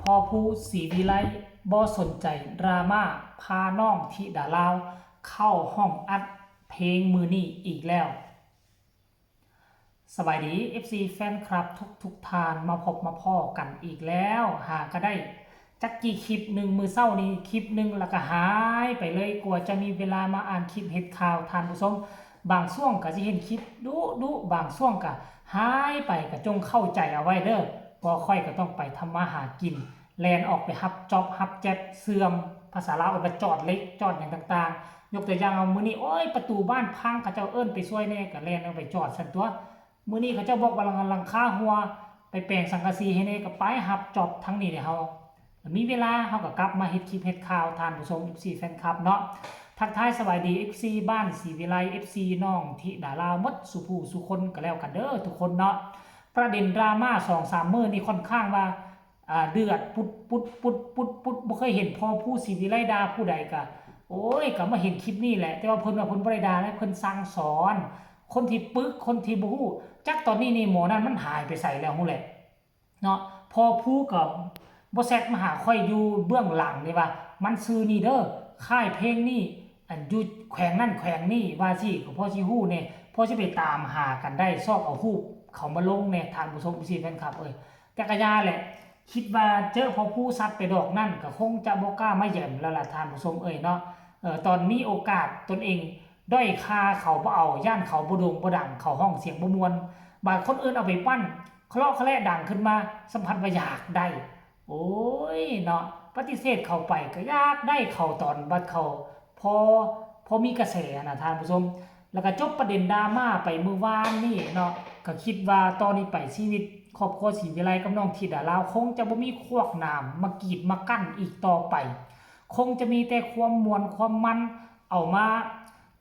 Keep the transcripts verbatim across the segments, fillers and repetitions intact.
พ่อภู ศรีวิไล บ่สนใจดราม่า พาน้องธิดาลาวเข้าห้องอัดเพลงมื้อนี้อีกแล้ว สบายดี เอฟซี แฟนคลับทุกๆท่าน มาพบมาพ้อกันอีกแล้ว หาก็ได้จักกี่คลิปหนึ่ง มื้อเช้านี้คลิปหนึ่ง แล้วก็หายไปเลย กว่าจะมีเวลามาอ่านคลิปเฮ็ดข่าว ท่านผู้ชม บางช่วงก็สิเห็นคลิปดุๆ บางช่วงก็หายไป ก็จงเข้าใจเอาไว้เด้อ เพราะข้อยก็ต้องไปทำมาหากิน แล่นออกไปฮับจ็อบฮับแจ็บเสื่อม ภาษาลาวเอิ้นว่าจอดเหล็กจอดหยังต่างๆ ยกตัวอย่างเอามื้อนี้ โอ้ย ประตูบ้านพัง เขาเจ้าเอิ้นไปซ่อยแหน่ ก็แล่นออกไปจอดซั้นตั่ว มื้อนี้เขาเจ้าบอกว่าหลัง หลังคาหัว ไปแปลงสังกะสีให้แหน่ ก็ไปฮับจ็อบทั้งนี้เด้เฮา มีเวลาเฮาก็กลับมาเฮ็ดคลิปเฮ็ดข่าว ท่านผู้ชม เอฟซี แฟนคลับเนาะ ทักทายสบายดี เอฟซี บ้านศรีวิไล เอฟซี น้องธิดาลาวหมดสู่ผู้สู่คนก็แล้วกันเด้อทุกคนเนาะ ประเด็นดราม่าสองสามมื้อนี่ค่อนข้างว่า อ่า เดือดปุดปุดปุดปุดปุด บ่เคยเห็นพ่อภู ศรีวิไลด่าผู้ใดก็ โอ้ย ก็มาเห็นคลิปนี้แหละ แต่ว่าเพิ่นว่าเพิ่นบ่ได้ด่านะ เพิ่นสั่งสอน คนที่ปึก คนที่บ่ฮู้ จักตอนนี้นี่หมอนั่นมันหายไปไสแล้วฮู้แหละ เนาะ พ่อภูก็บ่แชทมาหาข้อยอยู่เบื้องหลังนี่ว่า มันชื่อนี่เด้อ ค่ายเพลงนี่ อันอยู่แขวงนั่นแขวงนี่ ว่าสิ ก็พอสิฮู้แหน่ พอสิไปตามหากันได้ ซอกเอารูปเขามาลงแหน่ ท่านผู้ชม เอฟซี แฟนคลับเอ้ย แต่ก็อย่าแหละ คิดว่าเจอพ่อภูซัดไปดอกนั่น ก็คงจะบ่กล้ามาแหย้มแล้วล่ะ ท่านผู้ชมเอ้ยเนาะ เอ่อ ตอนมีโอกาสตนเองด้อยค่าเขาบ่เอา ย้านเขาบ่โด่งบ่ดัง เขาฮ้องเสียงบ่ม่วน บาดคนอื่นเอาไปปั้น เคราะห์คะแลดังขึ้นมา สัมผัสว่าอยากได้ โอ้ยเนาะ ปฏิเสธเขาไปก็อยากได้เขาตอนบัดเขา พอ พอมีกระแสนะท่านผู้ชม แล้วก็จบประเด็นดราม่าไปมื้อวานนี่เนาะ ก็คิดว่าต่อนี้ไปชีวิตครอบครัวศรีวิไลกับน้องธิดาลาว คงจะบ่มีขวากหนามมากีดมากั้นอีกต่อไป คงจะมีแต่ความม่วนความมัน เอามา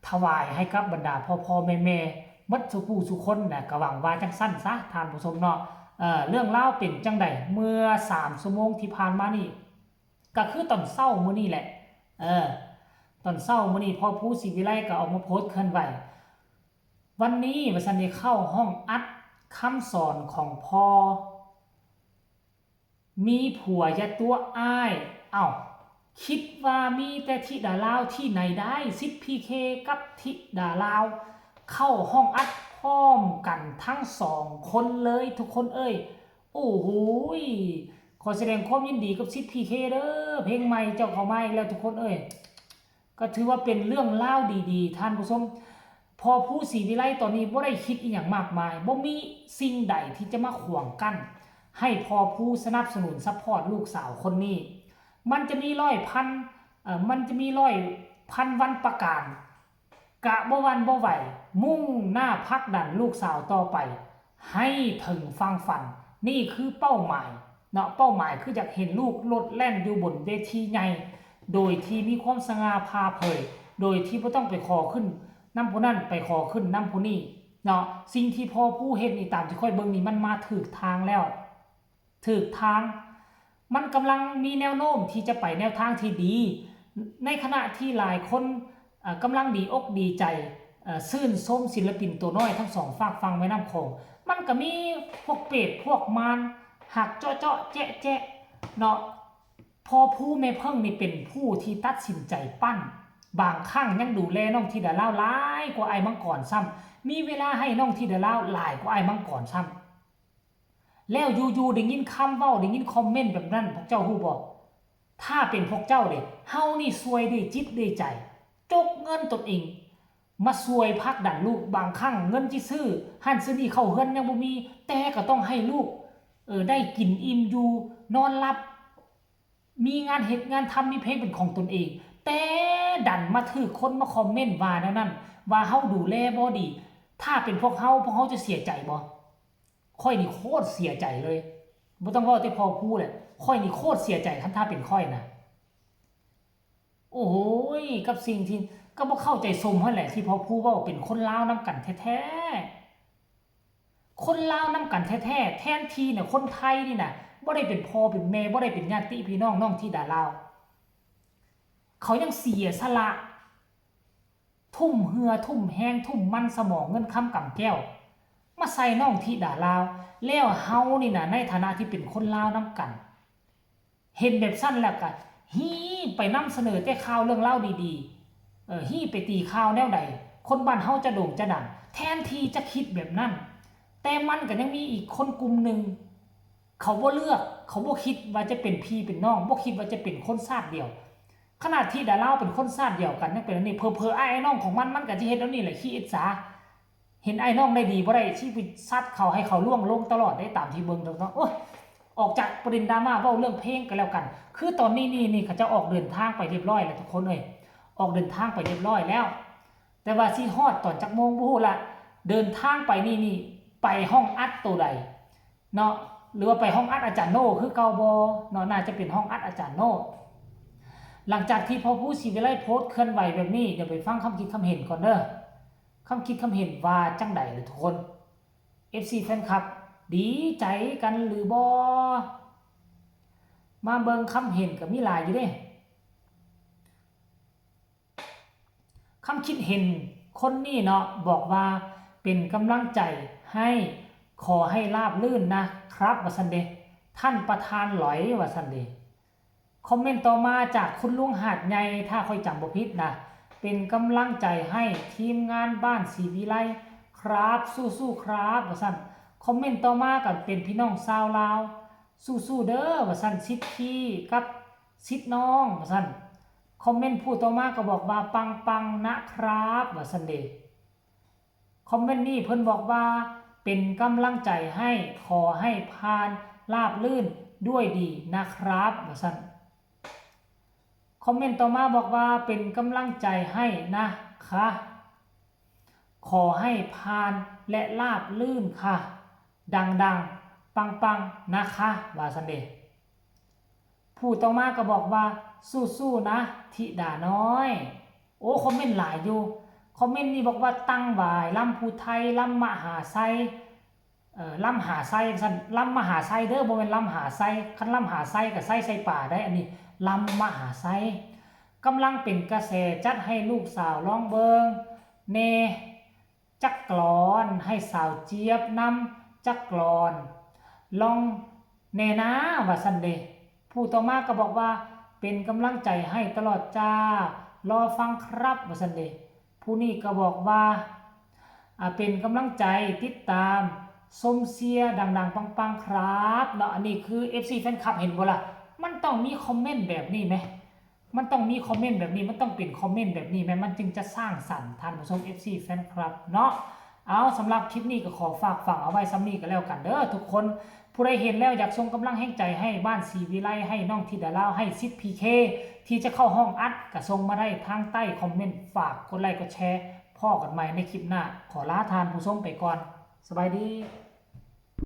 ถวายให้กับบรรดาพ่อๆแม่ๆหมดสู่ผู้สู่คนนะ ก็หวังว่าจั่งซั้นซะท่านผู้ชมเนาะ เอ่อ เรื่องราวเป็นจั่งใด เมื่อสามชั่วโมงที่ผ่านมานี่ ก็คือตอนเช้ามื้อนี้แหละ เออ ตอนเช้ามื้อนี้พ่อภู ศรีวิไลก็ออกมาโพสต์เคลื่อนไหว วันนี้ว่าซั่น ได้เข้าห้องอัดคำสอนของพ่อ มีผัวอย่าตั๋วอ้าย เอ้า คิดว่ามีแต่ธิดาลาว ที่ไหนได้ สิทธิ์พีเคกับธิดาลาว เข้าห้องอัดพร้อมกันทั้งสองคนเลยทุกคนเอ้ย โอ้โหย ขอแสดงความยินดีกับสิทธิ์พีเคเด้อ เพลงใหม่เจ้าเข้ามาอีกแล้วทุกคนเอ้ย ก็ถือว่าเป็นเรื่องราวดีๆ ท่านผู้ชม พ่อภู ศรีวิไลตอนนี้บ่ได้คิดอีหยังมากมาย บ่มีสิ่งใดที่จะมาขวางกั้น ให้พ่อภูสนับสนุนซัพพอร์ตลูกสาวคนนี้ มันจะมีร้อยพัน เอ่อ มันจะมีร้อยพันวันประการ กะบ่หวั่นบ่ไหว มุ่งหน้าผลักดันลูกสาวต่อไป ให้ถึงฝั่งฝัน นี่คือเป้าหมายเนาะ เป้าหมายคืออยากเห็นลูกโลดแล่นอยู่บนเวทีใหญ่ โดยที่มีความสง่าผ่าเผย โดยที่บ่ต้องไปขอขึ้นนำผู้นั้น ไปขอขึ้นนำผู้นี้เนาะ สิ่งที่พ่อภูเฮ็ดนี่ ตามที่ข้อยเบิ่งนี่ มันมาถูกทางแล้ว ถูกทาง มันกำลังมีแนวโน้มที่จะไปแนวทางที่ดี ในขณะที่หลายคน เอ่อ กำลังดีอกดีใจ เอ่อ ชื่นชมศิลปินตัวน้อยทั้งสองฟากฝั่งแม่น้ำโขง มันก็มีพวกเปรตพวกมาร หักเจาะเจาะแจ๊ะแจ๊ะเนาะ พ่อภูแม่เพิ่งนี่เป็นผู้ที่ตัดสินใจปั้น บางครั้งยังดูแลน้องธิดาลาวหลายกว่าอ้ายมังกรซ้ำ มีเวลาให้น้องธิดาลาวหลายกว่าอ้ายมังกรซ้ำ แล้วอยู่ๆได้ยินคำเว้า ได้ยินคอมเมนต์แบบนั้น พวกเจ้าฮู้บ่ ถ้าเป็นพวกเจ้าเด้ เฮานี่ซวยด้วยจิตด้วยใจ จกเงินตนเอง มาซวยผลักดันลูก บางครั้งเงินที่ซื้อหั้นซื้อนี่เข้าเฮือนยังบ่มี แต่ก็ต้องให้ลูก เออ ได้กินอิ่มอยู่นอนหลับ มีงานเฮ็ดงานทำ มีเพลงเป็นของตนเอง แต่ดันมาถูกคนมาคอมเมนต์ว่าแนวนั้น ว่าเฮาดูแลบ่ดี ถ้าเป็นพวกเฮา พวกเฮาจะเสียใจบ่ ข้อยนี่โคตรเสียใจเลย บ่ต้องเว้าแต่พ่อภูแหละ ข้อยนี่โคตรเสียใจ คันถ้าเป็นข้อยนะ โอ้ย กับสิ่งที่ ก็บ่เข้าใจชมหั้นแหละ ที่พ่อภูเว้า เป็นคนลาวนำกันแท้ๆ คนลาวนำกันแท้ๆ แทนที่เนี่ย คนไทยนี่น่ะ บ่ได้เป็นพ่อเป็นแม่ บ่ได้เป็นญาติพี่น้องน้องธิดาลาว เขายังเสียสละ ทุ่มเหื่อทุ่มแฮง ทุ่มมันสมอง เงินคำกำแก้ว มาใส่น้องธิดาลาว แล้วเฮานี่น่ะ ในฐานะที่เป็นคนลาวนำกัน เห็นแบบซั่นแล้วก็ฮีไปนำเสนอแต่ข่าวเรื่องราวดีๆ เออ ฮีไปตีข่าวแนวใด คนบ้านเฮาจะโด่งจะดัง แทนที่จะคิดแบบนั้น แต่มันก็ยังมีอีกคนกลุ่มหนึ่ง เขาบ่เลือก เขาบ่คิดว่าจะเป็นพี่เป็นน้อง บ่คิดว่าจะเป็นคนชาติเดียว ขนาดที่ดาลาวเป็นคนชาติเดียวกันยังเป็นอันนี้ เผลอๆ อ้ายน้องของมัน มันก็จะเฮ็ดอันนี้แหละ ขี้อิจฉา เห็นอ้ายน้องได้ดีบ่ได้ สิไปซัดเขาให้เขาล่วงลงตลอดได้ ตามที่เบิ่งเนาะ โอ้ย ออกจากประเด็นดราม่า เว้าเรื่องเพลงกันแล้วกัน คือตอนนี้นี่ นี่เขาจะออกเดินทางไปเรียบร้อยแล้วทุกคนเอ้ย ออกเดินทางไปเรียบร้อยแล้ว แต่ว่าสิฮอดตอนจักโมงบ่ฮู้ละ เดินทางไปนี่นี่ ไปห้องอัดตัวใดเนาะ หรือว่าไปห้องอัดอาจารย์โน่คือเก่าบ่เนาะ น่าจะเป็นห้องอัดอาจารย์โน่ หลังจากที่พ่อผู้ศรีวิไลโพสต์เคลื่อนไหวแบบนี้ เดี๋ยวไปฟังคำคิดคำเห็นก่อนเด้อ คำคิดคำเห็นว่าจั่งใดล่ะทุกคน เอฟซี แฟนคลับ ดีใจกันหรือบ่ มาเบิ่งคำเห็นก็มีหลายอยู่เด้ คำคิดเห็นคนนี้เนาะ บอกว่าเป็นกำลังใจให้ ขอให้ราบรื่นนะครับ ว่าซั่นเด้ ท่านประธานหลอย ว่าซั่นเด้ คอมเมนต์ต่อมาจากคุณลุงหาดใหญ่ ถ้าข้อยจำบ่ผิดนะ เป็นกำลังใจให้ทีมงานบ้านศรีวิไลครับ สู้ๆ ครับ ว่าซั่น คอมเมนต์ต่อมาก็เป็นพี่น้องชาวลาว สู้ๆ เด้อ ว่าซั่น สิทธิ์พี่กับสิทธิ์น้อง ว่าซั่น คอมเมนต์ผู้ต่อมาก็บอกว่าปังๆ นะครับ ว่าซั่นเด้ คอมเมนต์นี้เพิ่นบอกว่าเป็นกำลังใจให้ ขอให้ผ่านราบรื่นด้วยดีนะครับ ว่าซั่น คอมเมนต์ต่อมาบอกว่าเป็นกำลังใจให้นะคะ ขอให้ผ่านและราบรื่นค่ะ ดังๆ ปังๆ นะคะ ว่าซั่นเด้ ผู้ต่อมาก็บอกว่าสู้ๆ นะ ธิดาน้อย โอ้ คอมเมนต์หลายอยู่ คอมเมนต์นี้บอกว่าตั้งหวาย ลำผู้ไทย ลำมหาไซ เอ่อ ลำหาไซ ซั่น ลำมหาไซเด้อ บ่แม่นลำหาไซ คันลำหาไซก็ไซใส่ป่าได้ อันนี้ลำมหาไซ กำลังเป็นกระแส จัดให้ลูกสาวลองเบิ่งแน่ จักกลอน ให้สาวเจี๊ยบนำจักกลอน ลองแน่นา ว่าซั่นเด้ ผู้ต่อมาก็บอกว่าเป็นกำลังใจให้ตลอดจ้า รอฟังครับ ว่าซั่นเด้ ผู้นี้ก็บอกว่า อ่า เป็นกำลังใจติดตามชมเชียร์ดังๆ ปังๆ ครับเนาะ อันนี้คือ เอฟซี แฟนคลับ เห็นบ่ล่ะ มันต้องมีคอมเมนต์แบบนี้ไหม มันต้องมีคอมเมนต์แบบนี้ มันต้องเป็นคอมเมนต์แบบนี้ไหม มันจึงจะสร้างสรรค์ ท่านผู้ชม เอฟซี แฟนคลับ เนาะ เอา สำหรับคลิปนี้ก็ขอฝากฝังเอาไว้ส่ำนี้ก็แล้วกันเด้อทุกคน ผู้ใดเห็นแล้วอยากส่งกำลังแฮงใจให้บ้านศรีวิไล ให้น้องธิดาลาว ให้สิทธิ์พีเค ที่จะเข้าห้องอัดก็ส่งมาได้ทางใต้คอมเมนต์ ฝากกดไลค์กดแชร์ พ้อกันใหม่ในคลิปหน้า ขอลาท่านผู้ชมไปก่อน สบายดี